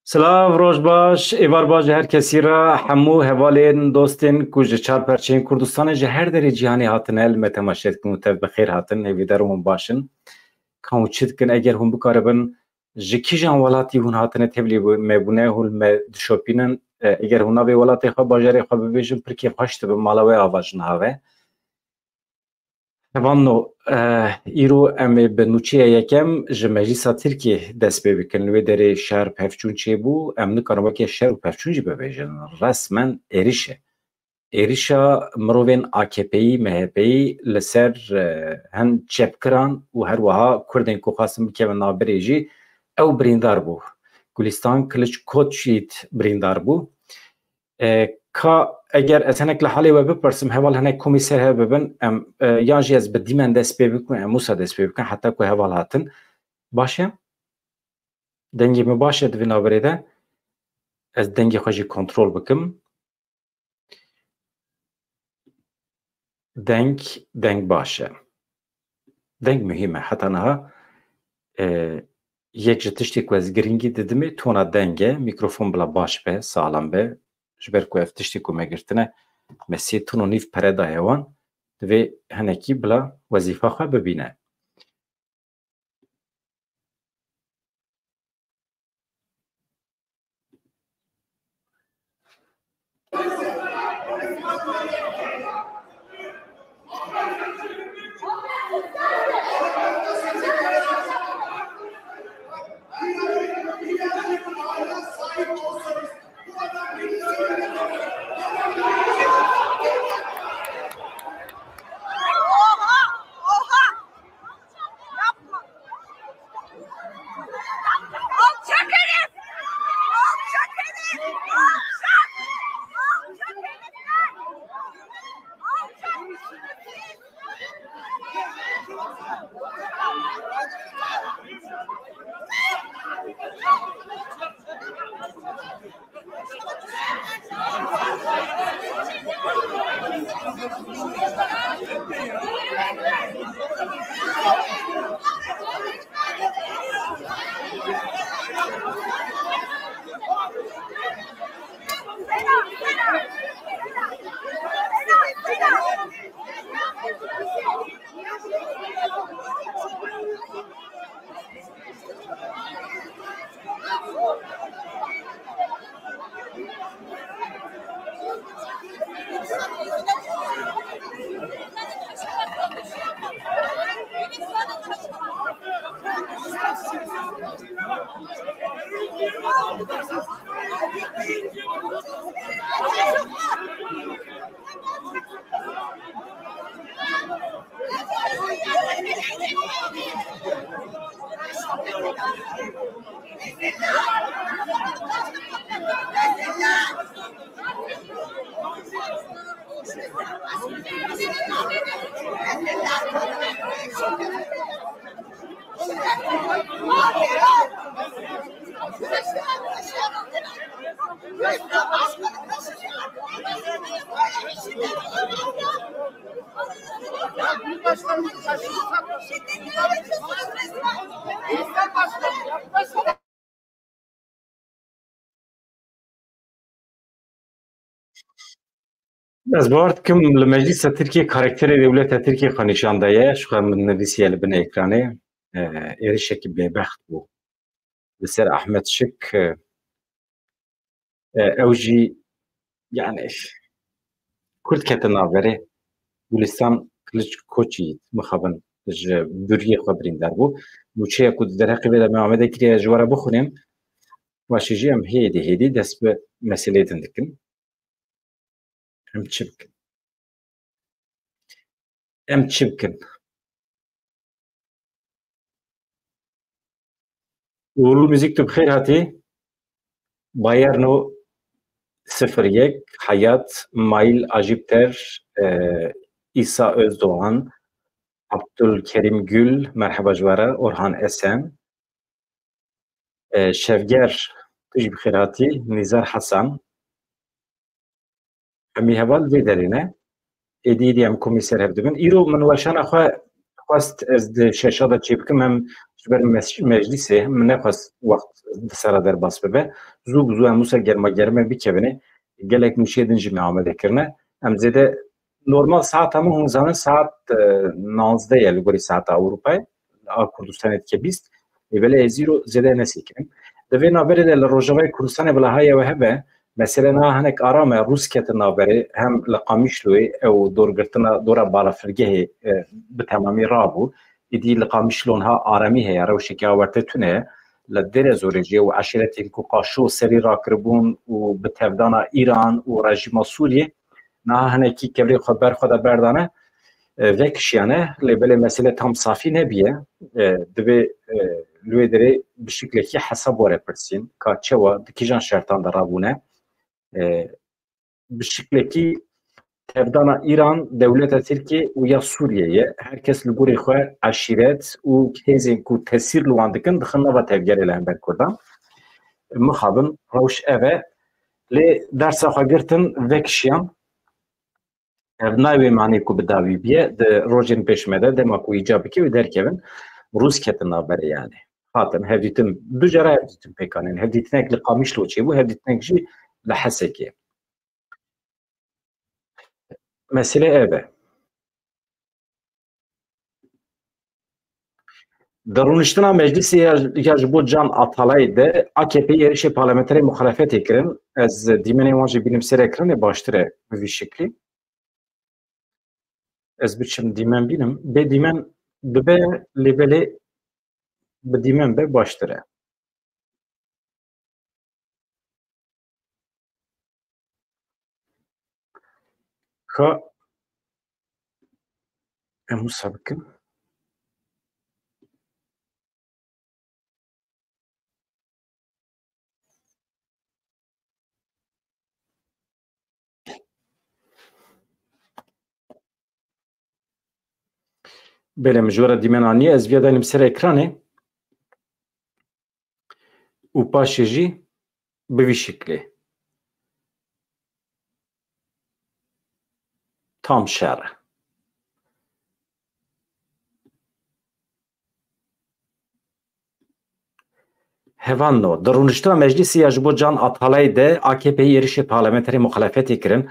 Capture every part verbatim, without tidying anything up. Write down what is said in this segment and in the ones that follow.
Silav, roj baş, êvar baş ji her kesî re, hemû hevalên, dostên ku ji çar perçeyên Kurdistanê ji her derê cîhanê hatine li me temaşe dikin û tev bi xêr hatin, hêvîdar hûn baş in. Ka hûn çi dikin, eger hûn bikaribin, ji kîjan welatî hûn hatine tevlî bû-, me bûne, hûn li me dişopînin, e, eger hûn navê welatê xwe, bajarê xwe bibêjin, pir kêfxweş dibim, mala we ava ji niha ve. Hevalno, eh, îro em ê bi nûçeya yekem ji Meclîsa Tirkiyê dest pê bikin. Li wê derê şer bi pevçûn çêbû, em nikarin weke şer û pevçûn jî bibêjin. Resmen êrîş e. Êrîşa mirovên A K P'yî, M H P'yî li ser, eh, hin çepkiran û her wiha Kurdên ku xwestin bikevin navbirê jî ew birîndar bû. Gulîstan Kiliç Koçyiğit birîndar bû. E, ka eger ez hinek li halê we bipirsim, heval hinek komî ser hev bibin, em, e, yan jî ez bi dîmen dest pê bikim, em wisa dest pê bikin, heta ku heval hatin. Baş e? Dengê min baş e di vê navberê de? Ez dengê xwe jî kontrol bikim. Deng, deng baş e. Deng muhîm e. Heta niha, e, yek ji tiştê ku ez girîngî didimê tona deng e. Mîkrofon bila baş be, saxlem be. Ji ber ku ev tiştê ku me girtine, me sê ton û nîv pere daye wan. Divê hinekî bila wezîfa xwe bibîne. Ez bawer dikim li Meclîsa Tirkiyê karakterê dewleta Tirkiyê xwe nîşan daye, ji xwe min nivîsiye li bin ekranê. E, êrişekî bêbext bû li ser Ahmet Şik. E, e, ew jî, yani, Kurd ketin navberê. Gulîstan Kiliç Koçî mixabin ji bûriyê xwe birîndar bû. Nûçeya ku di derheqê vê de me amade kiriye, ji we re bixwînim. Paşê jî em hêdî hêdî dest bi meseleyê din dikin. Em çi bikin? Em çi bikin? Uğurlu Müzik, tu bi xêr hatî. Bayerno sıfır yek, Hayat, Mail Ajipter, e, İsa Özdoğan, Abdülkerim Gül, merhaba ji we re, Orhan Esen, e, Şevger, tu jî bi xêr hatî, Nizar Hasan. Hemî heval vê derê ne. Êdî êdî em komî ser hev dibin. Îro min weşana xwe xwest ez di şeşa de çêbikim, hem ji ber mec-, meclîsê min nexwest wext di sera derbas bibe. Zû bi zû em wisa germa germe bikevine. Gelek nûçeyê din jî me amade kirine. Em zêde normal saeta min, hûn zanin saet, e, navzdeh ye li gorî saeta Ewropayê. A Kurdistanê dike bîst. Ê belê ez îro zêde nesêkirim. Di vê navberê de li Rojavayê Kurdistanê bila heye we hebe, mesele niha hinek aram e, Rûs ketin navberê, hem li Qamişloyê ew dorgirtina dora balafirgehê, e, bi temamî rabû. Îdî li Qamişlo niha aramî heye, rewşeke awarte tune ye. Li Dêrezorê jî ew eşîretên ku qaşo serî rakiribûn û bi tevdana Îran û rejîma Sûriyê niha hinekî kevirê xwe ber xwe de berdane, e, vekişiyane, lê belê mesele tam safî nebiye. E, divê, e, li wê derê bi şiklekî hesab were pirsîn, ka çewa di kîjan şertan de rabûne. E, bi şiklekî tevdana Îran, dewleta Tirkiyê û ya Sûriyê ye. Her kes li gorî xwe eşîret û hêzên ku tesîr li wan dikin dixin nava tevgerê li hember Kurdan. Mixabin rewş ev e. Lê dersa xwe girtin, vekişiyan. Ev nayê wê manê ku bi dawî biye, di rojên pêş me de dema ku îca bike wê derkevin, Rûs ketin navberê yani. Hatin hevdîtin, du cara hevdîtin pêk anîn. Hevdîtinek li Qamişlo çêbû, hevdîtinek jî li Hesekê. Mesele ev e. Di rûniştina meclîsê ya, ya ji bo Can Atalayê de A K P êrişê parlamenterê muxalefetê kirin. Ez dîmenê wan jî bînim serê ekranê baştir e bi vî şiklî. Ez biçim dîmen bînim. Bê dîmen bibe lê belê bi dîmen be baştir e. Ka em wisa bikin. Belê, min ji we re dîmen aniye, ez viya daynim ser ekranê û paşê jî bi vî şiklê. Tam şer e. Hevalno, di rûniştina meclîsê ya ji bo Can Atalayê de A K P'yê êrişê parlamenterê muxalefetê kirin.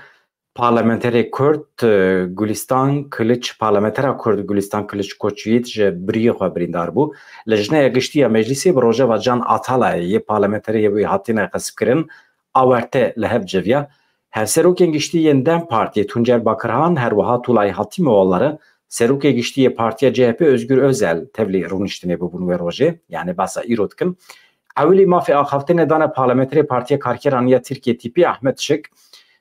Parlamenterê Kurd, e, Gulistan Kiliç, parlamentera Kurd Gulistan Kiliç Koçyiğit ji biriyê xwe birîndar bû. Lijneya Giştî ya Meclîsê bi rojeva Can Atalayê yê parlamenterê yê wî hatine xesibkirin, awerte li hev civiya. Hevserokên giştî yên DEM Partiyê Tuncer Bakirhan, her wiha Tolay Hatîmoğulları, serokê giştî yê Partiya C H P Özgür Özel tevlî rûniştinê bûbûn wê rojê, yani behsa îro dikin. Ewilî mafê axaftinê dane parlamenterê Partiya Karkeran ya Tirkiyê Tîpî Ahmet Şik,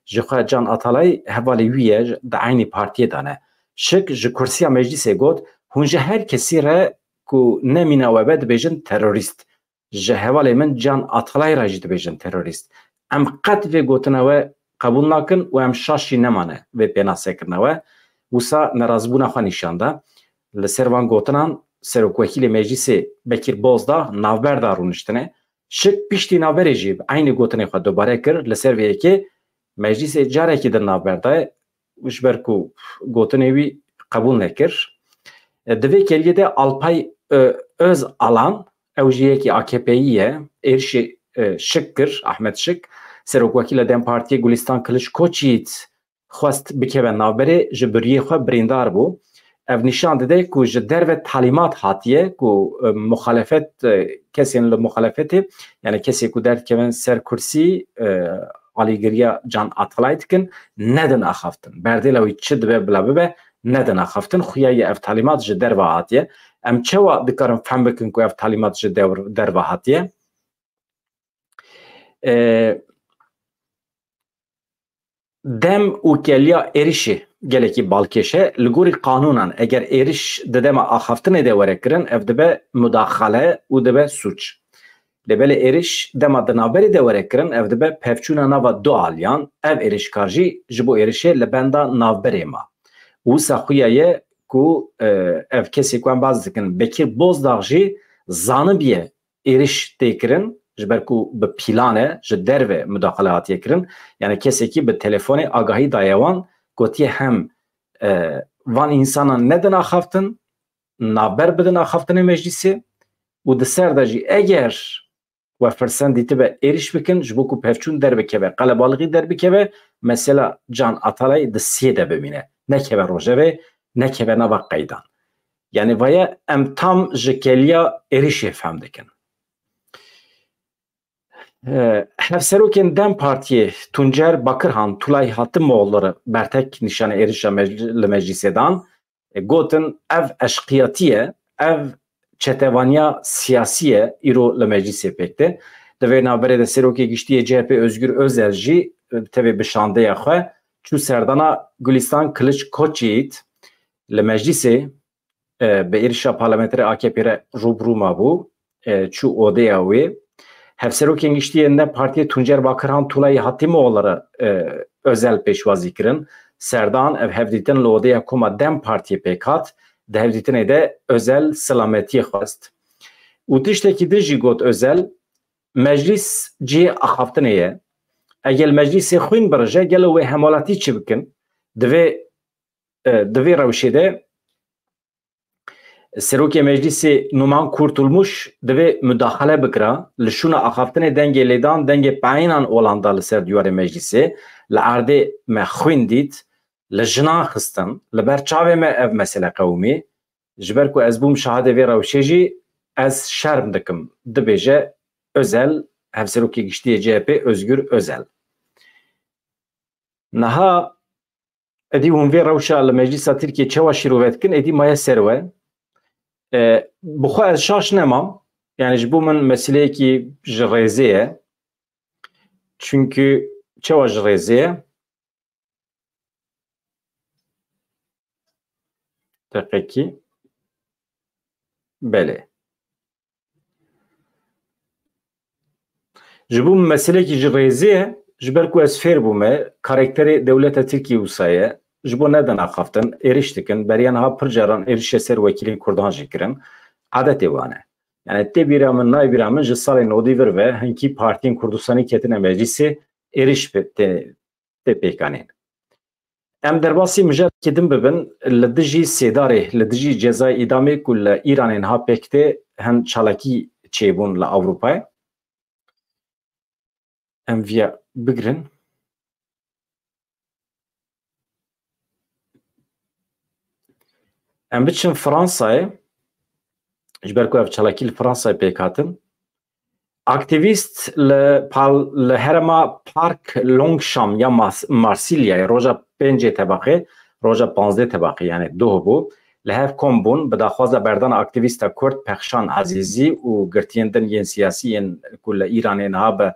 ji xwe Can Atalay hevalê wî ye, di eynî partiyê de ne. Şik ji kursiya meclîsê got, hûn ji her kesî re ku nemîna we be dibêjin terorîst. Ji hevalê min Can Atalay re jî dibêjin terorîst. Em qet vê gotina we qebûl nakin û em şaş jî nemane vê pênasekirina we. Wisa nerazîbûna xwe nîşan da. Li ser van gotinan Serokwekîlê Meclîsê Bekîr Bozdağ navber da rûniştinê. Şik piştî navberê jî bi eynî gotinê xwe dubare kir. Li ser vê yekê Meclîsê carekî din navber daye û ji ber ku gotinê wî qebûl nekir. E, di vê keriyê de Alpay, e, Özalan, ew jî yekî A K P'yî ye, êrişê, e, Şik kir, Ahmet Şik, serokwekîla DEM Partiyê Gulistan Kiliç Koçyiğit xwest bikeve navberê, ji biriyê xwe birîndar bû. Ev nîşan dide ku ji derve talîmat hatiye ku, e, muxalefet, e, kesên li muxalefetê, yani kesê ku derdikevin ser kursî, e, alîgiriya Can Atalay dikin, nedin axaftin. Berdêla wî çi dibe bila bibe, nedin axaftin. Xuya ye ev talîmat ji derve hatiye. Em çawa dikarin fehm bikin ku ev talîmat ji dewr-, derve hatiye? E, Dem û keliya êrişê gelekî balkêş e. Li gorî qanûnan, eger êriş di dema axaftinê de were kirin, ev dibe mudaxale û dibe sûc. Lê belê êriş dema di navberê de were kirin, ev dibe pevçûna nava du aliyan. Ev êrişkar jî ji bo êrişê li benda navberê ma. Wisa xuya ye ku, e, ev kesê ku em baz dikin, Bekir Bozdağ jî zanibiye êriş tê kirin, ji ber ku bi pîlan e, ji derve mudaxale hatiye kirin. Yani kesekî bi telefonê agahî daye wan, gotiye hem, e, van însanan nedin axaftin, navber bidin axaftinê meclîsê û di ser de jî eger we firsend dîtibe êrîş bikin, ji bo ku pevçûn derbikeve, qelebalixî derbikeve, mesela Can Atalayê di sê de bimîne. Nekeve rojevê, nekeve nava qeydan. Yani vaye em tam ji keliya êrîşê fehm dikin. E, Hevserokên DEM Partiyê Tuncer Bakirhan Tulay Hatimoğulları bertek nîşanê êrişa mecl-, li meclîsê dan. E, gotin, ev eşqiyatî ye, ev çetevaniya siyasî ye, îro li meclîsê pêk tê. Di vê navberê de Serokê Giştî yê C H P Özgür Özel jî, e, tevê bi şandeya xwe çû serdana Gulistan Kiliç Koçyiğit li meclîsê, e, bi êrişa parlamenterê A K P re rûbirû mabû, e, çû odeya wê. Hevserokên Giştî yên DEM Partiyê Tuncer Bakirhan Tulayî Hatimoğulları, e, Özel pêşwazî kirin. Serdan ev hevdîtin li odeya Koma DEM Partiyê pêk hat. Di hevdîtinê de Özel selametiyê xwest. Û tiştekî din jî got Özel, meclîs cihê axaftinê ye. Eger meclîsê xwîn birije, gelo wê hemalatî çi bikin? Divê, e, di vê rewşê de Serokê Meclîsê Numan Kurtulmuş divê mudaxele bikira, li şûna axaftinê dengê lêdan, dengê peyînan olan da li ser dîwarê meclîsê, li erdê me xwîn dît, li jinan xistin, li ber çavê me ev mesele qewimî. Ji ber ku ez bûm şahidê vê rewşê jî, ez şerm dikim, dibêje Özel, Hevserokê Giştî yê C H P Özgür Özel. Niha Êdî hûn vê rewşa li Meclîsa Tirkiyê çawa şîrove dikin, êdî maye ser we. E, bi xwe ez şaş nemam. Yani ji bo min meseleyekî ji rêzê ye. Çünkü çawa ji rêzê ye? Deqekî. Belê. Ji bo min meselekî ji rêzê ye, ji ber ku ez fêr bûme, karakterê dewleta Tirkiyê wisa ye, ji bo nedin axaftin, êrîş dikin, beriya niha pir caran êrîşê ser wekîlên Kurdan jî kirin, adetê wan e. Yani tê bîra min, nayê bîra min ji salên nodî vir ve hinkî partiyên Kurdistanî ketine meclîsê, êrîş bi-, tê-, tê pêkanîn. Em derbasî mijarekî din bibin, li dijî Sêdarê, li dijî cezayê îdamê ku li Îranê niha pêk tê, hin çalakî çêbûn li Ewropayê. Em viya bigirin. Em biçin Fransayê, ji ber ku ev çalakî li Fransayê pêk hatin. Aktîvîst li pal-, li herêma Park Longchamp ya Mas-, Marsilyayê roja pêncê tebaxê, roja panzdeh tebaxê, yani doh bû, li hev kom bûn, bi daxwaza berdana aktîvîsta Kurd Pexşan Ezîzî û girtiyên din yên siyasî yên ku li Îranê niha bi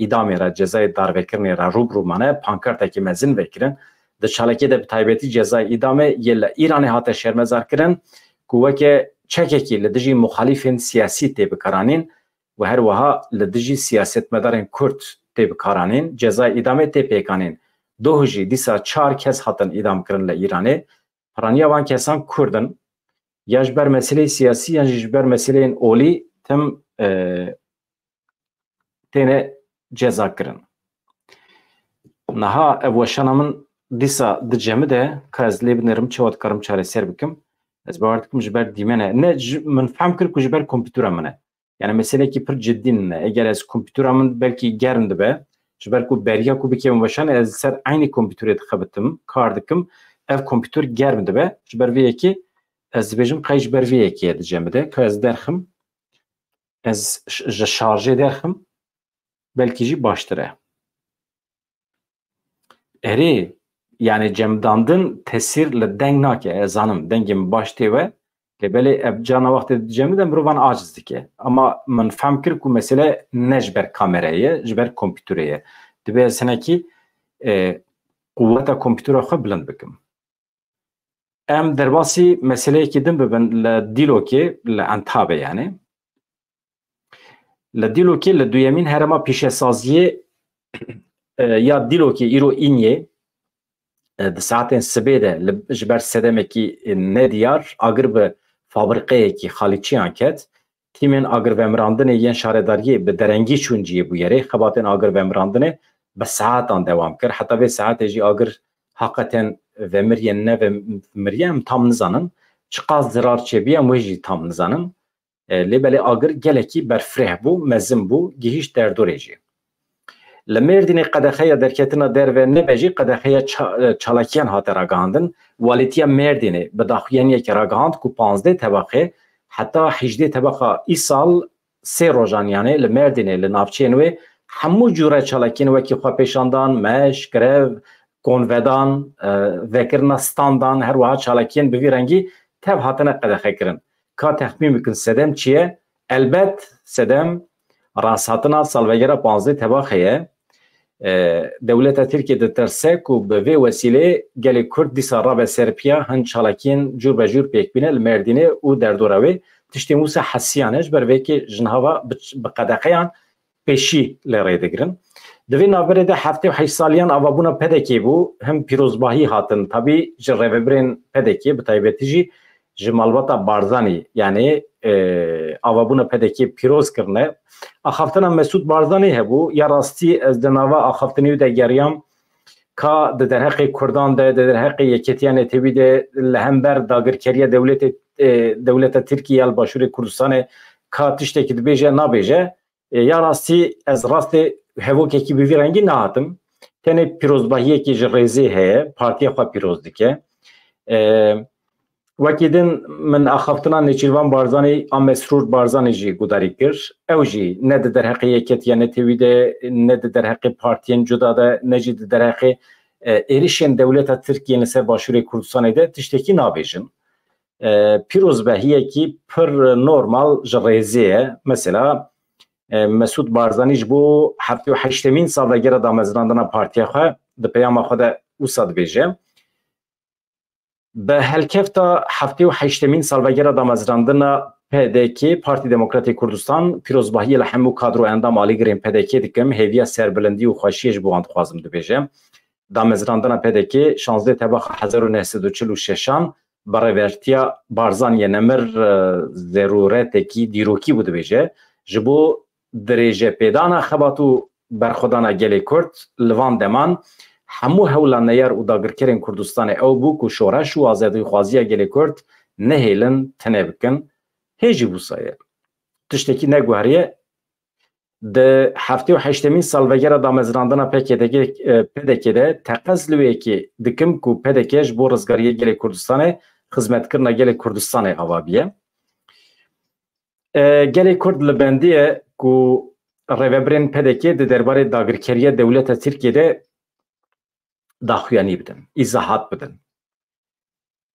îdamê re, cezayê darvekirinê re rû bi rû mane, pankartekî mezin vekirin. Di çalakiyê de bi taybetî cezayê îdamê yê li Îranê hate şermezarkirin ku weke çekekî li dijî muxalîfên siyasî tê bikaranîn û her wiha li dijî siyasetmedarên Kurd tê bikaranîn, cezayê îdamê tê pêkanîn. Doh jî dîsa çar kes hatin îdamkirin li Îranê. Piraniya van kesan Kurd in, ya ji ber meseleyê siyasî yan jî ji ber meseleyên olî tim, e, têne cezakirin. Niha ev weşana min dîsa di cem de, ka ez lê binêrim, çawa dikarim çareser bikim. Ez bawer dikim ji ber dîmen e. Ne, ji, min fehm kir ku ji ber kompîtera min e. Yani meselekî pir cidî nîne. Eger ez kompîtera min belkî germ dibe, ji ber ku beriya ku bikevim weşanê ez li ser eynî kompîterê dixebitim, kar dikim, ev kompîter germ dibe. Ji ber vê yekê ez dibêjim qey ji ber vê yekê ye di cem de, ka ez derxim, ez ş-, ji şarjê derxim, belkî jî baştir e. Erê, yani cemdandin tesîr li deng nake, ez zanim, dengê min baş tê we, lê belê ev carna wextê di cem de mirovan aciz dike. Ama min fehm kir ku mesele ne ji ber kamerayê ye, ji ber kompîterê ye. Dibe ez hinekî, e, quweta kompîtera xwe bilind bikim. Em derbasî meseleyekî din bibin li Dîlokê, li Entabê yani. Li Dîlokê li duyemîn herêma pîşesaziyê, e, ya Dîlokê îro Înyê, e, di saetên sibê de li, ji ber sedemekî nediyar agir bi fabrîqeyekî xalîçiyan ket. Tîmên agirvemirandinê yên şaredariyê bi derengî çûn cihê bûyerê. Xebatên agirvemirandinê bi saetan dewam kir. Heta vê saetê jî agir haqeten vemiriye, ne vemiriye, em tam nizanin. çiqas zirar çêbûye, em wê jî tam nizanin. E, lê belê agir gelekî berfireh bû, mezin bû, gihîşt derdorê jî. Li Mêrdînê qedexeya derketina derve nebe jî qedexeya ça-, e, çalakiyan hate ragihandin. Walîtiya Mêrdînê bi daxuyaniyekê ragihand ku panzdeh tebeqê heta hejdê tebeqa îsal sê rojan, yanê li Mêrdînê, li navçeyên wê hemû cûre çalakiyên wekî xwepêşandan, meş, grev, konvedan, e, vekirina standan, her wiha çalakiyên bi vî rengî tev hatine qedexekirin. Ka texmîn bikin sedem çi ye? Elbet sedem rasthatina salvegera panzdeh tebaxê ye. E, dewleta Tirkiyê ditirse ku bi vê wesîlê gelê Kurd dîsa rabe ser piya hin çalakiyên cûr be cûr pêk bîne li Mêrdînê û derdora wê. Tiştên wisa hesiyan e, ji ber vê yekê ji niha ve bi, bi qedexeyan pêşî lê rê digirin. Di vê navberê de heftê û heşt saliyan avabûna P D K'ê bû, him pîrozbahî hatin. Tabî ji rêvebirên P D K'ê, bi taybetî jî ji malbata Barzanî, yanî, e, avabûna P D K'ê pîroz kirine. Axaftina Mesûd Barzanî hebû. Ya rastî ez di nava axaftinê wî de geriyam ka di derheqê Kurdan de, di derheqê yeketiya netewî de, li hember dagirkeriya dewletê, e, dewleta Tirkiyê ya li Başûrê Kurdistanê ka tiştekî dibêje, nabêje. E, ya rastî ez rastê hevokekî bi vî rengî nehatim. Tenê pîrozbahiyekî ji rêzê heye, partiya xwe pîroz dike. E, Wekî din min axaftina Nêçîrvan Barzanî a Mesrûr Barzanî jî gudarî kir. Ew jî ne di derheqê yeketiya netewî de, ne di derheqê partiyên cuda de, ne jî di derheqê, e, êrişên dewleta Tirkiyê li ser Başûrê Kurdistanê de tiştekî nabêjin. E, pîrozbahiyekî pir normal ji rêzê ye. Mesela, e, Mesûd Barzanî ji bo heftê û heştemîn salvegera damezrandina partiya xwe di peyama xwe de wisa dibêje. Bi helkefta heftê û heştemîn salvegera damezrandina P D K, Partî Demokratê Kurdistan, pîrozbahiyê li hemû kadro endam alîgirên P D K dikim, hêviya serbilindî û xweşiyê ji bo wan dixwazim, dibêje. Damezrandina P D K şazdeh tebaxa hezar û neh sed û çil û şeşan bi rêvertiya Barzaniyê nemir, e, zerûretekî dîrokî bû, dibêje. Ji bo dirêjepêdana xebat û berxwedana gelê Kurd li van deman hemû hewla neyar û dagirkerên Kurdistanê ew bû ku şoreş û azadîxwaziya gelê Kurd nehêlin tune bikin. Hê jî wisa ye. Tiştekî neguheriye. Di heftê û heştemîn salvegera damezrandina P K D, e, P D K de teqez li wê yekê dikim ku P D K ji bo rizgariya gelê Kurdistanê, xizmetkirina gelê Kurdistanê ava biye. E, gelê Kurd li bendî ye ku rêvebirên P D K di derbarê dagirkeriya dewleta Tirkiyê de daxuyanî bidin, îzahat bidin.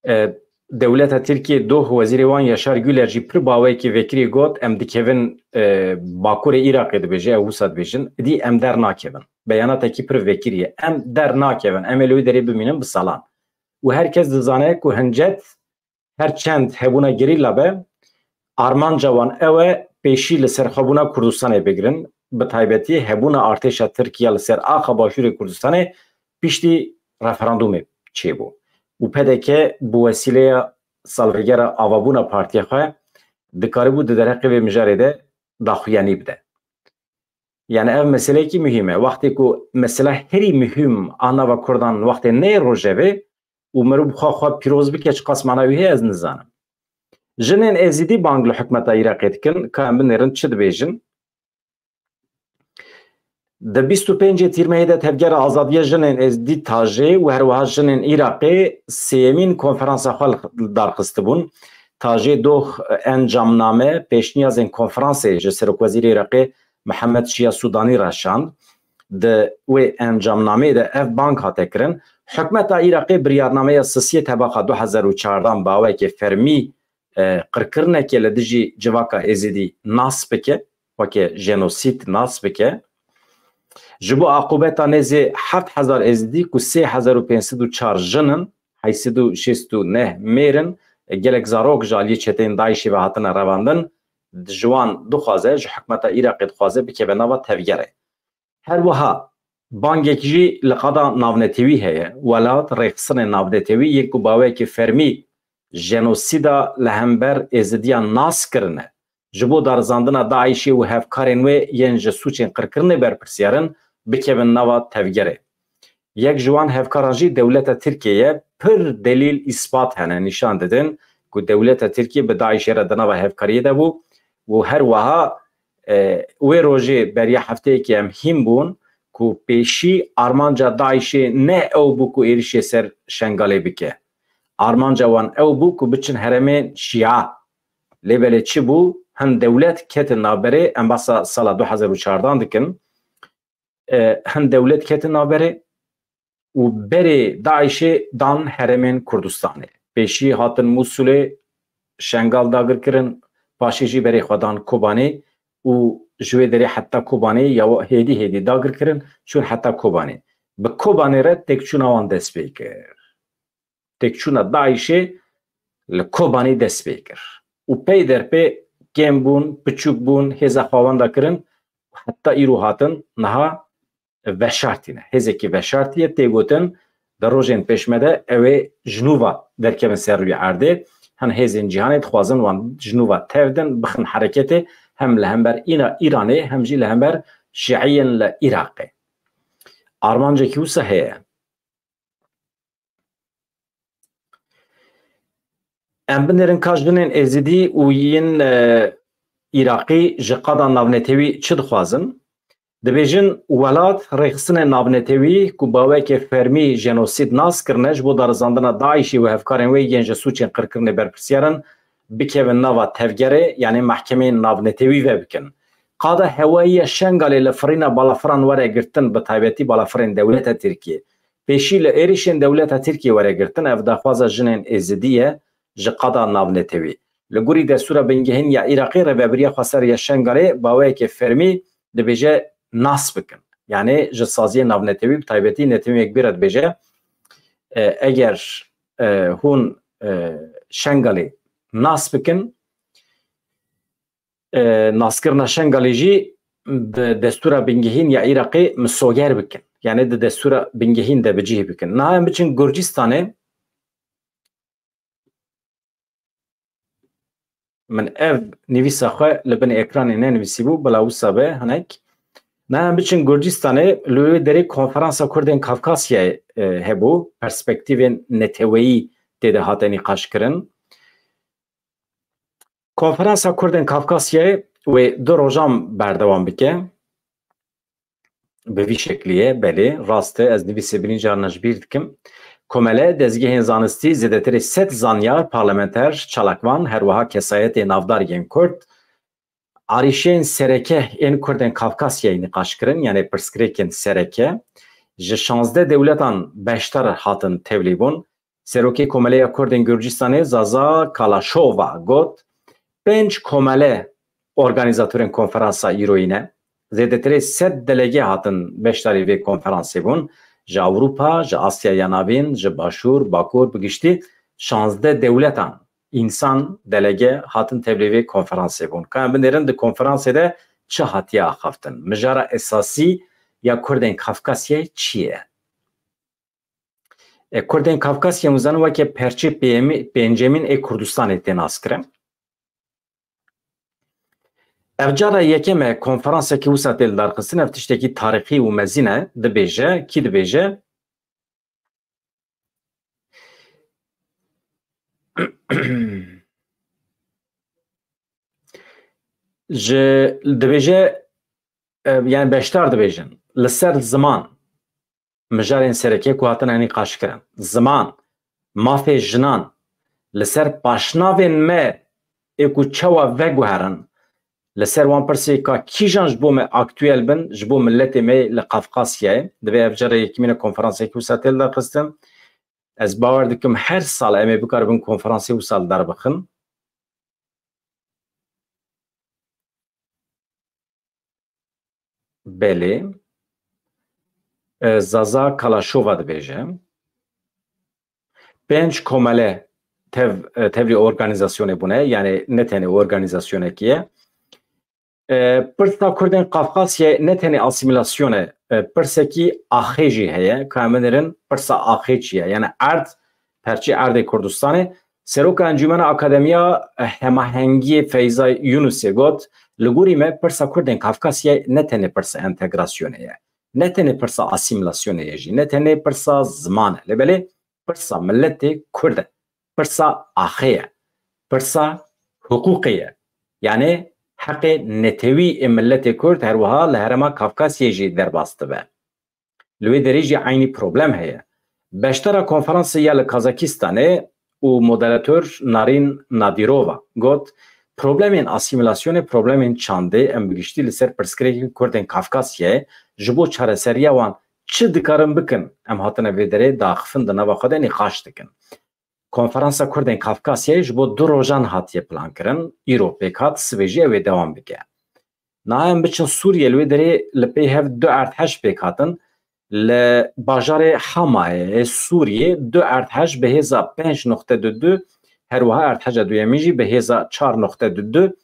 E, dewleta Tirkiyê doh wezîrê wan Yaşar Güler jî pir baweyekî vekirî got, em dikevin, e, bakurê Iraqê, dibêje, ew wisa dibêjin, îdî em dernakevin. Beyanatekî pir vekirî ye. Em dernakevin. Em ê li wê derê bimînin bi salan. Û her kes dizane ku hincet her çend hebûna gerîla be, armanca wan ew e pêşî li serxwebûna Kurdistanê bigirin, bi taybetî hebûna artêşa Tirk ya li ser axa Başûrê Kurdistanê piştî referandûmê çêbû. Û P D K bi wesîleya salvegera avabûna partiya xwe dikaribû di derheqê vê mijarê de daxuyanî bide. Yani ev meseleyekî muhîm e. Wextê ku mesela herî muhîm a nava Kurdan wextê neyê rojevê û mirov xwe xwe pîroz bike, çiqas mana wî heye ez nizanim. Jinên Êzidî bang li hikûmeta Iraqê dikin, ka em binêrin çi dibêjin. Di bîst û pêncê Tîrmehê de Tevgera Azadiya Jinên Êzidî Tajê û her wiha Jinên Iraqê sêyemîn konferansa xwe li dar xistibûn. Tajê doh encamname pêşniyazên konferansê ji Serokwezîrê Iraqê Mihemed Şiya Sûdanî re şand. Di wê encamnameyê de ev bang hate kirin: Hikûmeta Iraqê biryarnameya sisiyê tebaxa du hezar û çardan bi awayekê fermî, e, qirkirinekê li dijî civaka Êzidî nas bike, weke jenosîd nas bike. Ji bo aqûbeta nêzê heft hezar Êzidî ku sê hezar û pênc sed û çar jin in, heyt sed û şêst û neh mêr in, e, gelek zarok ji aliyê çeteyên DAIŞê ve hatine revandin, ji wan dixwaze, ji hikûmeta Iraqê dixwaze bikeve nava tevgerê. Her wiha bangek jî li qada navnetewî heye. Welat, rêxistinên navnetewî yên ku baweyekî fermî jenosîda li hember Êzidiyan nas kirine, ji bo darizandina DAIŞê û hevkarên wê yên ji sûcên qirkirinê berpirsyar in, bikevin nava tevgerê. Yek ji wan hevkaran jî dewleta Tirkiyê ye. Pir delîl, îspat hene, nîşan didin ku dewleta Tirkiyê bi DAIŞê re di nava hevkariyê de bû û her wiha, e, wê rojê beriya hefteyekê em hîn bûn ku pêşî armanca DAIŞê ne ew bû ku êrişê ser Şengalê bike. Armanca wan ew bû ku biçin herêmên Şia. Lê belê çi bû? Hin dewlet ketin navberê, em behsa sala du hezar û çardan dikin. E, hin dewlet ketin navberê û berê DAIŞê dan herêmên Kurdistanê. Pêşî hatin Mûsulê, Şengal dagir kirin, paşê jî berê xwe dan Kobanê û ji wê derê heta Kobanê ya hêdî hêdî dagir kirin, çûn heta Kobanê. Bi Kobanê re têkçûna wan dest pê kir. Têkçûna DAIŞê li Kobanê dest pê kir. Û pey der pê kêm bûn, piçûk bûn, hêza xwe wenda kirin, heta îro hatin niha veşartî ne. Hêzekî veşartî ye, tê gotin di rojên pêş me de ew ê ji nû ve derkevin ser rûyê erdê. Hin hêzên cîhanê dixwazin wan ji nû ve tev din, bixin hereketê, hem li hember îna Îranê, hem jî li hember şiîyên li Iraqê. Armancekî wisa heye. Em binêrin ka jinên Êzidî û yên, e, Iraqî ji qada navnetewî çi dixwazin? Dibêjin, welat rêxistinên navnetewî ku baweke fermî jenosîd nas kirine, ji bo darizandina DAIŞê û hevkarên wê yên ji sûcên qirkirinê berpirsiyar in, bikevin nava tevgerê, yanî mehkemeyên navnetewî vebikin. Qada hewayî ya Şengalê li firîna balafiran were girtin, bi taybetî balafirên dewleta Tirkiyê. Pêşî li êrişên dewleta Tirkiyê were girtin, ev daxwaza jinên Êzidî ye ji qada navnetewî. Li gorî destûra bingehîn ya Iraqê, rêvebiriya xweser ya Şengalê baweyeke fermî dibêje nas bikin. Yanî ji saziyê navnetewî, bi taybetî Netewên Yekbûyî re dibêje, e, eger, e, hûn, e, Şengalê nas bikin, e, naskirina Şengalê jî bi destûra bingehîn ya Iraqê misoger bikin. Yanî di destûra bingehîn de bi cih bikin. Niha em biçin Gurcistanê. Min ev nivîsa xwe li bin ekranê nenivîsîbû, bila wisa be hinek. Niha em biçin Gurcistanê, li wê derê konferansa Kurdên Kafkasyayê, e, hebû, perspektîvên neteweyî tê de hate nîqaşkirin. Konferansa Kurdên Kafkasyayê wê du rojan berdewam bike. Bi vî şeklî ye, belê, rast e, ez nivîsê binî carna ji bîr dikim. Komele, dezgehên zanistî, zêdetirê sed zanyar, parlamenter, çalakvan, her wiha kesayetê navdar yên Kurd, arîşeyên sereke ên Kurdên Kafkasyayê nîqaş kirin, yanî pirsgirêkên sereke, ji şazdeh dewletan beşdar hatin tevlîbûn. Serokê Komeleya Kurdên Gurcistanê Zaza Kalaşova got, pênc komele organîzatorên konferansa îroyî ne. Zêdetirê sed delege hatin beşdarî vê konferansê bûn. Ji Ewropa, ji Asya ya Navîn, ji Başûr, Bakur, bi giştî şazdeh dewletan însan, delege hatin tevlî vê konferansê bûn. Ka em binêrin di konferansê de çi hatiye axaftin? Mijara esasî ya Kurdên Kafkasyayê çi ye? E, Kurdên Kafkasyayê hûn zanin weke perçê pêyemî-, pêncemîn ê Kurdistanê tê naskirin. Ev cara yekem e konferansekî wisa tê lidarxistin, ev tiştekî tarîxî û mezin e, dibêje, kî dibêje? Ji, dibêje, e, yani beşdar dibêjin, li ser ziman, mijarên sereke ku hatine nîqaşkirin, ziman, mafê jinan, li ser paşnavên me ê ku çawa veguherin, li ser wan pirsê ka kîjan ji bo me aktuel bin, ji bo miletê me li Qafqasyayê, divê ev cara yekemîn e konferansekî wisa tê lidarxistin. Ez bawer dikim her sal em ê bikaribin konferansê wisa li dar bixin. Belê. E, Zaza Kalaşova dibêje. Pênc komele tev-, e, tevlî organîzasyonê bûne, yani ne tenê organîzasyonekî ye. E, pirsa Kurdên Qafqasyayê ne tenê asîmîlasyon e, e, pirsekî axê jî heye. Ka em binêrin pirsa axê çi ye? Yani erd, perçê erdê Kurdistanê. Seroka Encûmena Akademiya, e, Hemahengiyê Feyza Yunusê got, li gorî me pirsa Kurdên Kafkasyayê ne tenê pirsa entegrasyonê ye, ne tenê pirsa asîmîlasyonê ye jî, ne tenê pirsa ziman e. Lê belê pirsa miletê Kurd e, pirsa axê ye. pirsa hiqûqê ye. Yanî heqê netewî ê miletê Kurd her wiha li herêma Kafkasyê jî derbas dibe. Li wê derê jî eynî problem heye. Beşdara konferansê ya li Kazakistanê û moderator Narîn Nadîrova got, problemên asîmîlasyonê, problemên çandê, em bi giştî li ser pirsgirêkên Kurdên Kafkasyayê ji bo çareseriya wan çi dikarin bikin, em hatine vê derê daxifin, di nava xwe de nîqaş dikin. Konferansa Kurdên Kafkasyayê ji bo du rojan hatiye plankirin, îro pêk hat, sibê jî ew ê dewam bike. Niha em biçin Sûriyê, li wê derê li pey hev du erdhej pêk hatin. Li bajarê Hamayê yê Sûriyê du erdhej bi hêza pênc noqte du du, her wiha erdheja duyemîn jî bi hêza çar noqte du du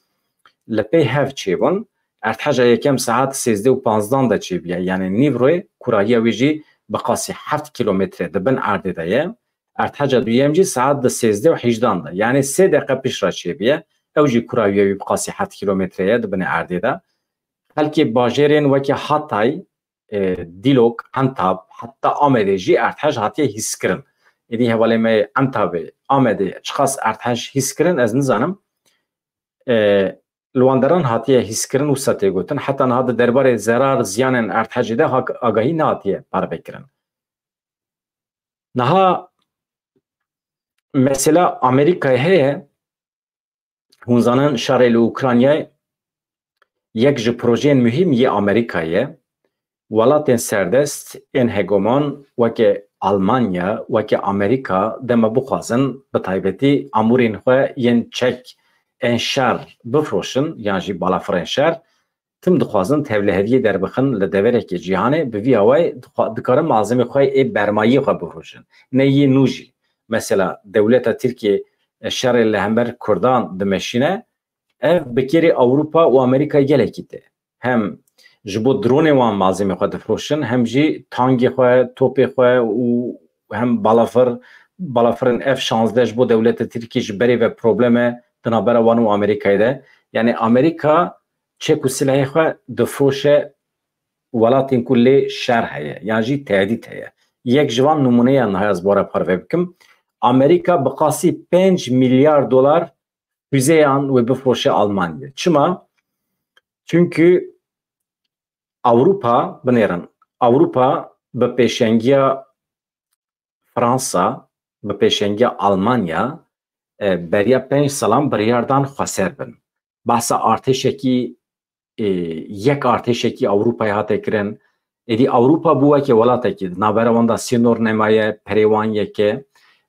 li pey hev çêbûn. Erdheja yekem saet sêzdeh û panzdan de çêbûye, yanî nîvroyê kurahiya wî jî bi qasî heft kîlometre di bin erdê de ye. Erdheja duyem jî saet di sêzdeh û hejdan de, yanî sê deqe piştre çêbûye. Ew jî kurahiya wî bi qasî heft kîlometre ye di binê erdê de. Xelkê bajêrên weke Hatay, e, Dîlok, Entab, heta Amedê jî erdhej hatiye hîskirin. Êdî hevalê me yê Entabê, Amedê çiqas erdhej hîskirin, ez nizanim. E, li wan deran hatiye hîskirin, wisa tê gotin. Heta niha di derbarê zerar, ziyanên erdhejê de hak-, agahî nehatiye parvekirin. Niha mesela Amerîkayê heye, hûn zanin şerê li Ukraynayê yek ji projeyên muhîm yê Amerîkayê ye. Welatên serdest ên hegemon weke Almanya, weke Amerîka dema bixwazin bi taybetî amûrên xwe yên çek ên şer bifroşin yan jî balafirên şer, tim dixwazin tevliheviyê derbixin li deverekê cîhanê, bi vî awayî dixwa-, dikarin malzemê xwe ê bermayiyê xwe bifroşin. Ne yê nû jî. Mesela dewleta Tirkiyê şerê li hember Kurdan dimeşîne, ev bi kêrê Ewropa û Amerîka gelekî tê. Hem ji bo dronê wan malzemê xwe difroşin, hem jî tankê xwe, topê xwe û hem balafir, balafirên F şazdeh ji bo dewleta Tirkiyê ji berê ve problem e di navbera wan û Amerîkayê de. Yanî Amerîka çek û silehê xwe difroşe welatên ku lê şer heye, yan jî tehdît heye. Yek ji van nimûneyan niha ez bi we re parve bikim. Amerîka bi qasî pênc milyar dolar füzeyan wê bifroşe Almanyayê. Çima? Çunkî Ewropa, binêrin, Ewropa bi pêşengiya Fransa, bi pêşengiya Almanya, e, beriya pênc salan biryar dan xweser bin. Behsa artêşekî, e, yek artêşekî Ewropayê hate kirin. Êdî Ewropa bû weke welatekî, di navbera wan de sînor nemaye, perê wan yek e.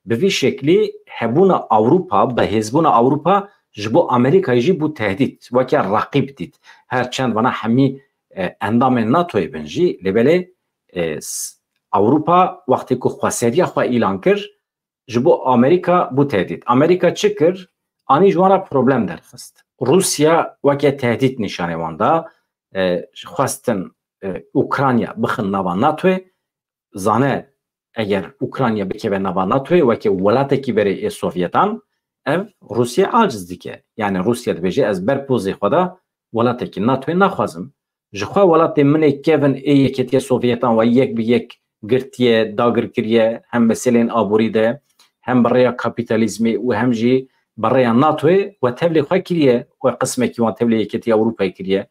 Bi vî şeklî hebûna Ewropa, bi hêzbûna Ewropa ji bo Amerîkayê jî bû tehdît, weke reqîb dît. Her çend vana hemî, e, endamên NATOyê bin jî, lê belê, e, s-, Ewropa wextê ku xweseriya xwe îlan kir, ji bo Amerîka bû tehdît. Amerîka çi kir? Anî ji wan re problem derxist. Rûsya weke tehdît nîşanê wan da, e, xwestin, e, Ukrayna bixin nava NATOyê, zane eger Ukrayna bikeve nava NATOyê weke welatekî berê ê Sovyetan, ev Rûsya aciz dike. Yanî Rûsya dibêje, ez ber pozê xwe de welatekî NATOyê naxwazim. Ji xwe welatê min ê kevin ê Yeketiya Sovyetan we yek bi yek girtiye, dagir kiriye, hem meselên aborî de, hem bi rêya kapîtalîzmê û hem jî bi rêya NATOyê we tevlê xwe kiriye, we qismekî wan tevlê Yeketiya Ewropayê kiriye.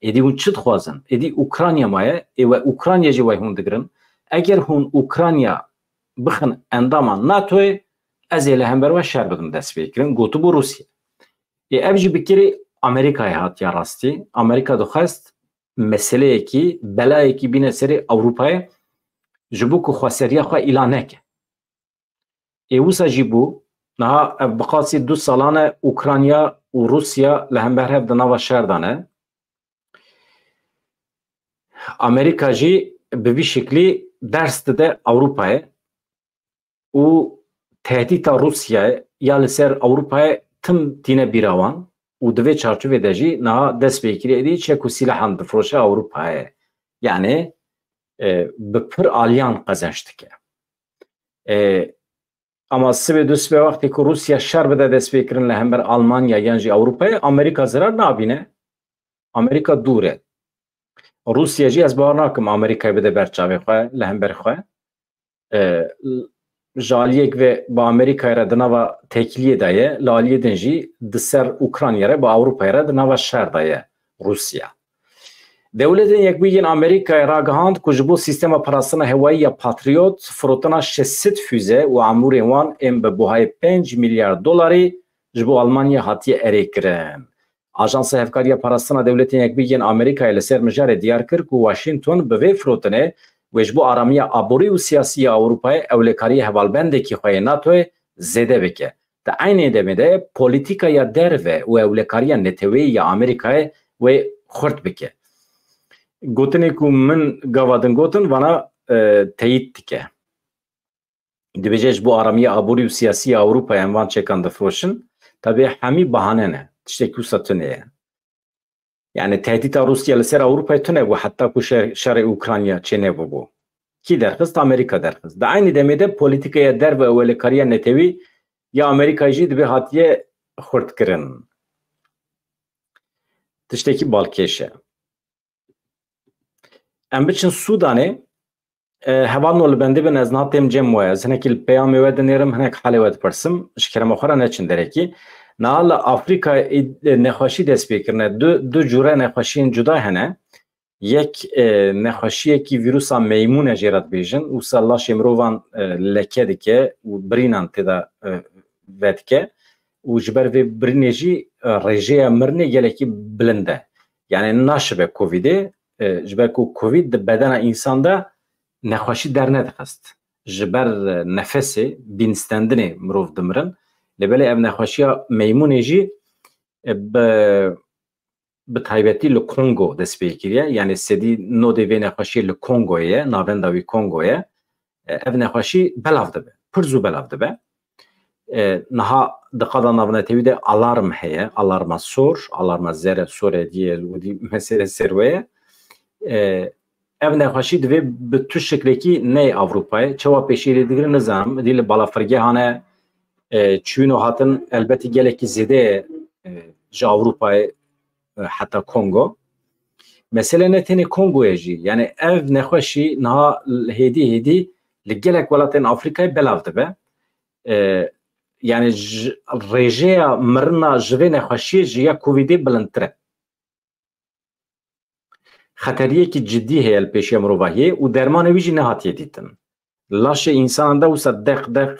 Êdî hûn çi dixwazin? Êdî Ukrayna maye, ê we Ukrayna jî wey hûn digirin. Eger hûn Ukrayna bixin endama NATOyê, ez ê li hember we şer bidim destpêkirin, gotibû Rûsya. Ê ev jî bi kirê Amerîkayê hatiye rastî. Amerîka dixwest meseleyekî, belayekî bîne serê Ewropayê, ji bo ku xweseriya xwe îlan neke. Ê wisa jî bû, niha ev bi qasî du salan e Ukrayna û Rûsya li hember hev di nava şer de ne. Amerîka jî bi vî şeklî ders dide Ewropayê û tehdîta Rûsyayê ya li ser Ewropayê tim tîne bîra wan û di vê çarçovê de jî niha dest pê kiriye êdî çek û sîlehan difroşe Ewropayê. Yanî, e, bi pir aliyan qezenç dike. E, ama sibê du sibê wextê ku Rûsya şer bide destpêkirin li hember Almanya yan jî Ewropayê, Amerîka zerar nabîne. Amerîka dûr e. Rûsya jî ez bawer nakim Amerîkayê bide ber çavê xwe li hember xwe. E, ji aliyek ve bi Amerîkayê re di nava têkiliyê de ye, li aliyê din jî di ser Ukrayna re bi Ewropayê re di nava şer de ye Rûsya. Dewletên Yekbûyî yên Amerîkayê ragihand ku ji bo sîstema parastina hewayî ya Patriot firotina şeş sed füze û amûrên wan ên bi buhayê pênc milyar dolarî ji bo Almanya hatiye erêkirin. Ajansa Hevkariya Parastina Dewletên Yekbûyî yên Amerîkayê li ser mijarê diyar kir ku Washington bi vê firotinê wê ji bo aramiya aborî û siyasî ya Ewropayê ewlekariyê hevalbendekî xwe yê NATOyê zêde bike. Di eynê demê de polîtîkaya derve û ewlekariya neteweyî ya Amerîkayê wê xurt bike. Gotinê ku min gava din gotin, vana, e, teyîd dike. Dibêje ji bo aramiya aborî û siyasî ya Ewropayê em van çekan difiroşin. Tabî hemî bahane ne. Tiştekî wisa tune ye. Yani tehdîta Rûsya li ser Ewropayê tune bû heta ku şer, şerê Ukrayna çênebûbû. Kî derxist? Amerîka derxist. Di eynî demê de polîtîkaya derve û ewlekariya netewî ya Amerîkayê jî dibe hatiye xurtkirin. Tiştekî balkêş e. Em biçin Sûdanê, e, hevalno li bendê bin, ez niha têm cem we. Ez hinekî li peyamê we dinêrim, hinek halê we dipirsim. Ji kerema xwe re neçin derekî. Niha li Afrîkayê, e, nexweşî dest pê kirine. Du, du cûre nexweşiyên cuda hene. Yek, e, nexweşiyekî vîrusa meymûn e jê re dibêjin. Wisa laşê mirovan, e, leke dike û birînan tê de, e, vedike. Û ji ber vê birînê jî, e, rêjeya mirinê gelekî bilind e. Yani naşibe Covidê, e, ji ber ku Covid di bedena însan de nexweşî dernedixist. Ji ber, e, nefesê, bînstendinê mirov dimirin. Lê belê ev nexweşiya meymûnê jî, e, bi, bi taybetî li Kongo dest pê kiriye. Yani sedî nodê vê nexweşiyê li Kongoyê ye, navenda wî Kongo ye. E, ev nexweşî belav dibe, pir zû belav dibe. E, niha di qada navnetewî de alarm heye, alarma sor, alarma zere, sore diye, û dî mesele ser we ye. E, ev nexweşî divê bi tu şiklekî neyê Ewropayê. Çawa pêşî lê digire nizanim. Dî li balafirgehan e, e, çûn û hatin elbetî gelekî zêde ye, e, ji Ewropayê, e, heta Kongo. Mesele ne tenê Kongoyê jî. Yani ev nexweşî niha hêdî hêdî li gelek welatên Afrîkayê belav dibe. E, yani ji, rêjeya mirina ji vê nexweşiyê ji ya Covidê bilindtir e. Xeteriyekî cidî heye li pêşiya mirovahiyê û dermanê wî jî nehatiye dîtin. Laşê însanan de wisa deq deq,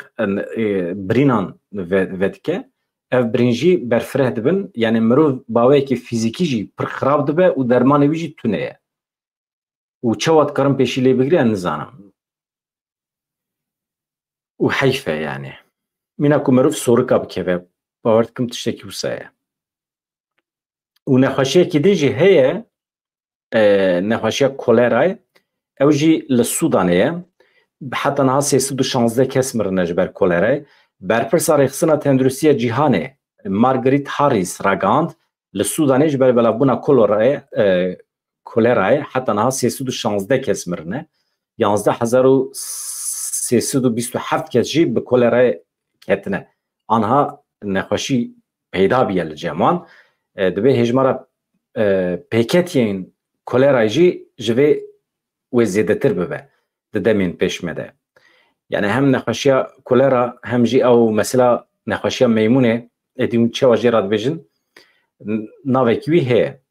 e, birînan ve-, vedike. Ev birîn jî berfireh dibin. Yani mirov bi awayekî fîzîkî jî pir xirab dibe û dermanê wî jî tune ye. Û çawa dikarin pêşî lê bigire, nizanim. Û heyf e yani. Mîna ku mirov sorika bikeve, bawer dikim tiştekî wisa ye. Û nexweşiyekî din jî heye, e, nexweşiya kolerayê. Ew jî li Sûdanê ye. Heta niha sê sed û şazdeh kes mirine ji ber kolerayê. Berpirsa Rêxistina Tenduristiya Cîhanê, Margaret Harris, ragihand, li Sûdanê ji ber belavbûna kolerayê, e, kolerayê heta niha sê sed û şazdeh kes mirine. Yanzdeh hezar û sê sed û bîst û heft kes jî bi kolerayê ketine. Anha nexweşî peyda bûye li cem wan. E, divê hêjmara, e, pêketiyên kolerayê jî ji vê wê zêdetir bibe di demên pêş me de. Yani hem nexweşiya kolera hem jî ew mesela nexweşiya meymûnê, êdî hûn çawa jê re dibêjin, n-, navekî wî heye.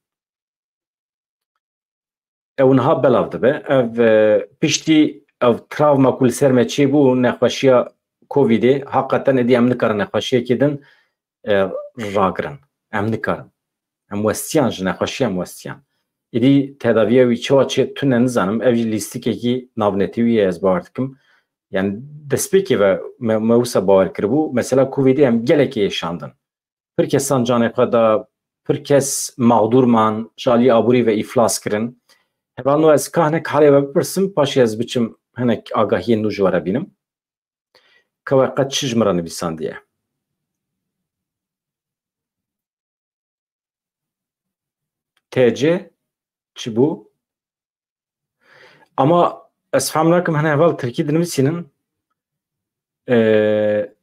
Ew niha belav dibe. Ev, e, piştî ev travma ku li ser me çêbû, nexweşiya Covidê, heqeten êdî em nikarin nexweşiyekê din, e, ragirin. Em nikarin. Em westiyan ji nexweşiya em westiyan. Êdî tedaviya wî çawa çê tune nizanim. Ev jî lîstikekî navnetewî ye, ez bawer dikim. Yani destpêkê ve me, me wisa bawer kiribû. Mesela Covidê em gelekê êşandin. Pir kesan canê xwe da, pir kes mağdur man, ji alî aborî ve îflas kirin. Hevalno ez ka hinek halê we bipirsim, paşê ez biçim hinek agahiyên nû ji we re bînim. Ka we qet çi ji min re nivîsandiye? T C çi bû? Ama ez fam nakim, hene heval tirkî dinivîsînin. Ee,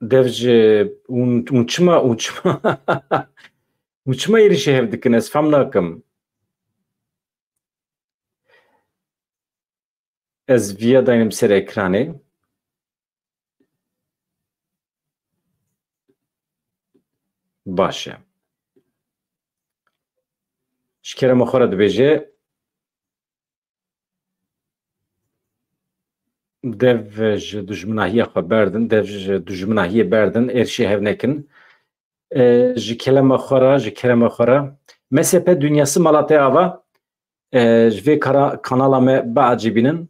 dev ji hûn, hûn çima, hûn çima, hûn çima êrîşê hev dikin? Ez fam nakim. Ez viya daynim ser ekranê. Baş e. Ji kerema xwe re dibêje, dev ji dijminahiya xwe berdin, dev ji dijminahiyê berdin, êrişê hev nekin. E, ji kelema xwe re, ji kerema xwe re. M S P Dünyası mala te ava, e, ji vê kara, kanala me biacibînin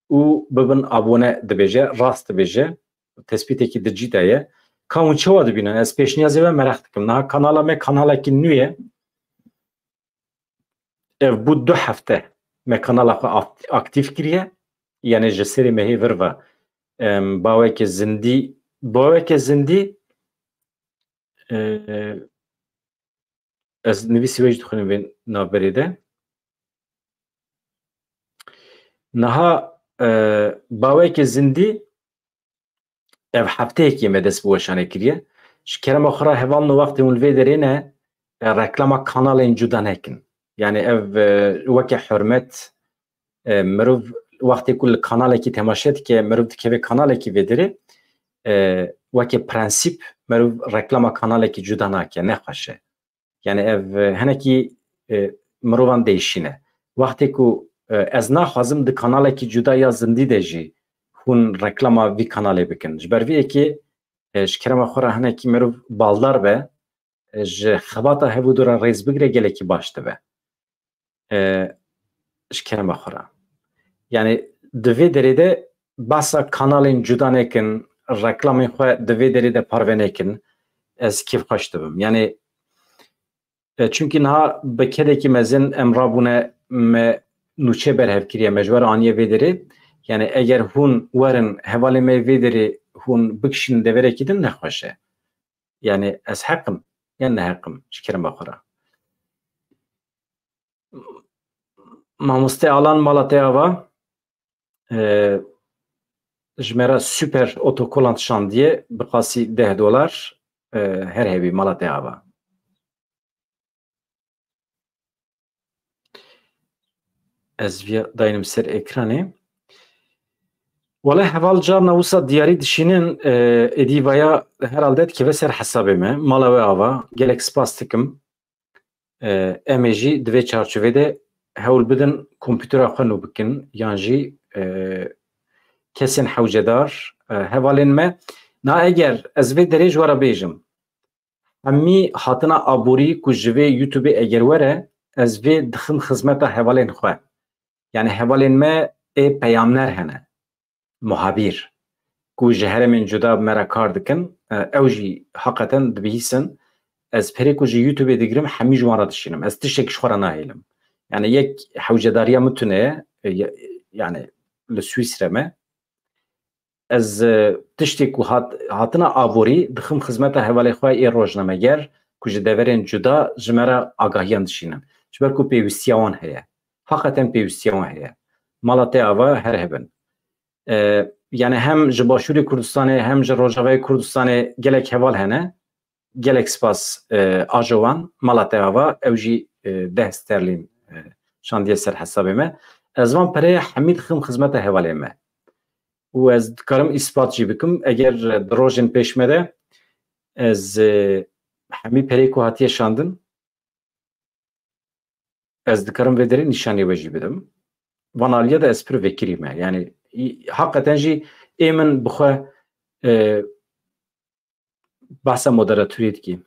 û bibin abone dibêje, rast dibêje. Tespîtekî di cî de ye. Ka hûn çawa dibînin? Ez pêşniyazê we meraq dikim. Niha kanala me kanalekî nû ye. Ev bû du hefte me kanala xwe aft-, aktîf kiriye. Yanî ji serê mehê vir ve, em, baweke zindî, baweke zindî, e, ez nivîsî wê jî dixwînim vê navberê de. Niha, e, baweke zindî ev hefteyekê me dest bi weşanê kiriye. Ji kerema xwe re hevalno wextê hûn li vê derê ne, e, reklama kanalên cuda nekin. Yanî ev, e, weke hurmet, e, mirov wextê ku li kanalekî temaşe dike, mirov dikeve kanalekî vê derê, e, weke prensîp mirov reklama kanalekî cuda nake, nexweş e. Yani ev, e, hinekî, e, mirovan değişîne. Wextê ku, e, ez naxwazim di kanalekî cuda ya zindî de jî hûn reklama vî kanalê bikin. Ji ber vê yekê, e, ji kerema xwe re hinekî mirov baldar be, e, ji xebata hevû dû re rêz bigire, gelekî baş dibe. E, ji kerema xwe re. Yani di vê derê de behsa kanalên cuda nekin, reklamên xwe di vê derê de parve nekin, ez kêfxweş dibim. Yani, e, çunkî niha bi kedekî mezin em rabûne me nûçe berhev kiriye, me ji we re aniye vê derê. Yani eger hûn werin hevalê me vê derê hûn bikişînin deverekî din nexweş e. Yani ez heq im yan ne heq im ji kerema xwe re. Mamoste Alan mala te ava, e, ji me re super otokolant şandiye, bi qasî deh dolar, e, her hebî mala te ava. Ez viya daynim ser ekranê. Wele heval carna wisa diyarî dişînin, e, êdî vaya herhalde dikeve ser hesabê me. Mala we ava, gelek spas dikim. E, em ê jî di vê çarçovê de hewl bidin kompûtera xwe nû bikin, yan jî, e, kesên hewcedar, e, hevalên me. Na eger ez vê derê ji we re bêjim, hemî hatina aborî ku ji vê YouTube-ê eger were, ez vê dixim xizmeta hevalên xwe. Yani hevalên me ê peyamner hene. Muhabîr. Ku ji herêmên cuda bi me re kar dikin, e, ew jî heqeten dibihîsin. Ez perê ku ji YouTube-ê digirim, hemî ji wan re dişînim. Ez tiştek ji xwe re nahêlim. Yani yek hewcedariya min tune ye, e, ye-, yani li Swîsre me. Ez, e, tiştê ku hat-, hatina aborî dixim xizmeta hevalê xwe ê rojnameger ku ji deverên cuda ji me re agahiyan dişînin. Ji ber ku pêwîstiya wan heye. Heqeten pêwîstiya wan heye. Mala te ava her hebin. E, yani hem ji Başûrê Kurdistanê hem ji Rojavayê Kurdistanê gelek heval hene. Gelek spas, e, Ajowan, mala te ava, ew jî, e, deh sterlîn, e, şandiye ser hesabê me. Ez van pereyê hemî dixim xizmeta hevalê me. Û ez dikarim îspat jî bikim, eger, e, di rojên pêş me de ez, e, hemî perê ku hatiye şandin, ez dikarim vê derê nîşanî we jî bidim. Van aliya de ez pir vekirî me. Yani, î-, heqeten jî ê min bi xwe, e, behsa moderatoriyê dikî.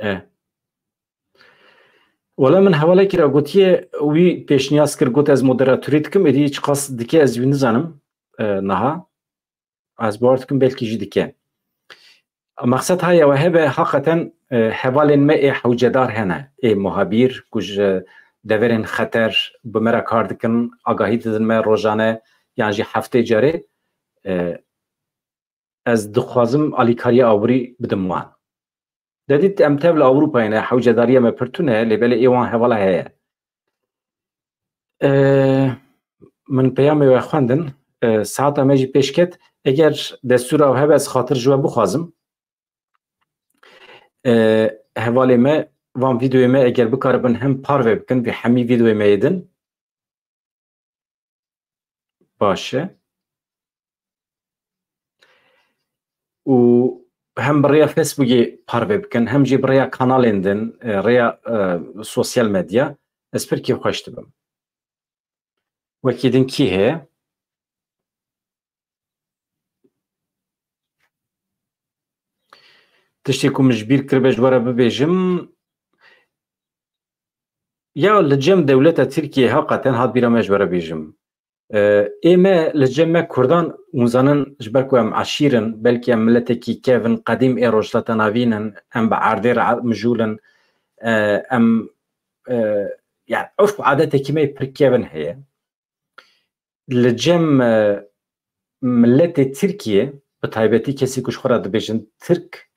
E. Wele min hevalekî re gotiye, wî pêşniyaz kir, got ez moderatorî dikim, êdî çiqas dike ez wî nizanim, e, niha. Ez bawer dikim belkî jî dike. Mexsed haya we hebe, heqeten, e, hevalên me ê hewcedar hene, ê muhabîr, ku ji deverên xeter bi me re kar dikin, agahî didin me rojane, yan jî heftê carê. E, ez dixwazim alîkariya aborî bidim wan. De dît em tev li Ewropayê ne, hewcedariya me pir tune, lê belê ê wan hevala heye. E, min peyamê we xwendin, e, saeta me jî pêş ket. Eger destûra we hebe, ez xatir ji we bixwazim. E, hevalê me, van vîdeoyê me eger bikaribin hem parve bikin, vê hemî vîdeoyê me yê din. Baş e. Û hem bi rêya Facebookê parve bikin, hem jî bi rêya kanalên din, e, rêya, e, sosyal medya, ez pir kêfxweş dibim. Wekî din kî heye? Tiştê ku min ji bîr kiribe ji we re bibêjim, ya li cem dewleta Tirkiyê heqeten hat bîra me ji we re bêjim. E, ê me li cem me Kurdan, hûn zanin ji ber ku em eşîr in, belkî em miletekî kevin qedîm ê Rojhilata Navîn in, em bi erdê re mijûl in, e, em, e, yani urf û adetekî me pir kevin heye. Li cem, e, miletê Tirkiyê, bi taybetî kesî ku ji xwe re dibêjin Tirk,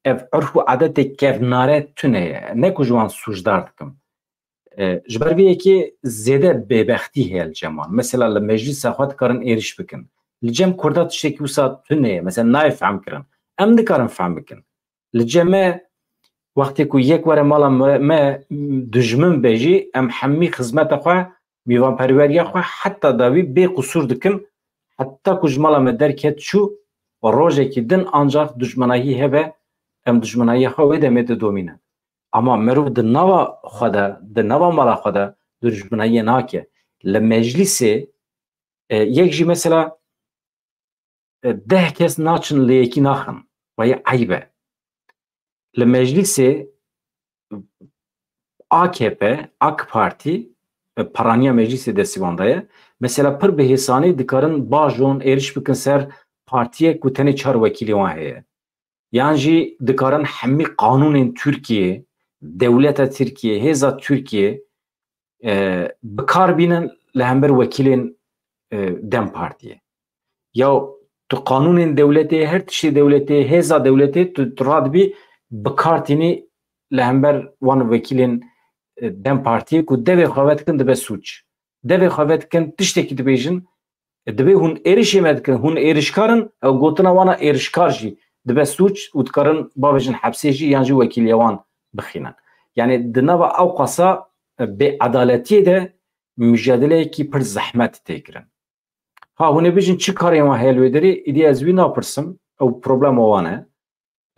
ev urf û adetê kevnare tune ye. Ne ku ji wan sûcdar dikim. E, ji ber vê yekê zêde bêbextî heye li cem wan. Mesela li meclîsa xwe dikarin êriş bikin. Li cem Kurda tiştekî wisa tune ye. Mesela nayê fehm kirin. Em dikarin fehm bikin. Li cem me wextê ku yek were mala me, me dijmin be jî, em hemî xizmeta xwe, mîvanperweriya xwe heta dawî bê qisûr dikin. Heta ku ji mala me derket çû, rojekî din ancax dijminahî hebe, em dijminahiya xwe wê demê didomînin. Ama mirov di nava xwe de, di nava mala xwe de dijminahiyê nake. Li meclîsê, e, yek jî mesela, e, deh kes naçin li yekî naxin. Wayê eyb e. Li meclîsê A K P, AK Partî, e, peraniya meclîsê destî wan de ye. Mesela pir bi hêsanî dikarin bajon êriş bikin ser partiyek ku tenê çar wekîlê wan heye. Yan jî dikarin hemî qanûnên Tirkiyê, dewleta Tirkiyê, hêza Tirkiyê, e, bi kar bînin li hember wekîlên, e, DEM Partiyê. Ya tu qanûnên dewletê, her tiştê dewletê, hêza dewletê tu, tu radibî bi kar tînî li hember wan wekîlên, e, DEM Partiyê ku devê xwe vedikin dibe sûc. Devê xwe vedikin tiştekî dibêjin, e, dibê hûn êrişê me dikin, hûn êrişkar in, ew gotina wana êrişkar jî dibe sûc û dikarin bavêjin hepsê jî yan jî wekîliya wan bixînin. Yani di nava ew qasa, e, bêedaletiyê de mucadeleyekî pir zehmet tê kirin. Ha hûn ê bijin çi karên wan heye li wê derê, îdî ez wî napirsim, ew problema wan e.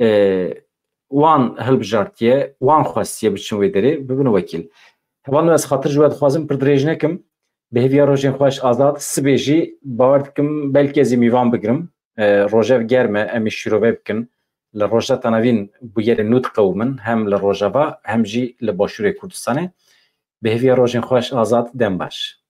E, wan hilbijartiye, wan xwestiye biçin wê derê, bibin wekîl. Hevalno ez xatir ji we dixwazim pir dirêj nekim. Bi hêviya rojên xweş azad, sibê jî bawer dikim belkî ez ê mîvan bigrim. E, rojev germ e, em ê şîrove bikin. Li Rojhilata Navîn bûyerên nû diqewimin, hem li Rojava, hem jî li Başûrê Kurdistanê. Bi hêviya rojên xweş azad, dem baş.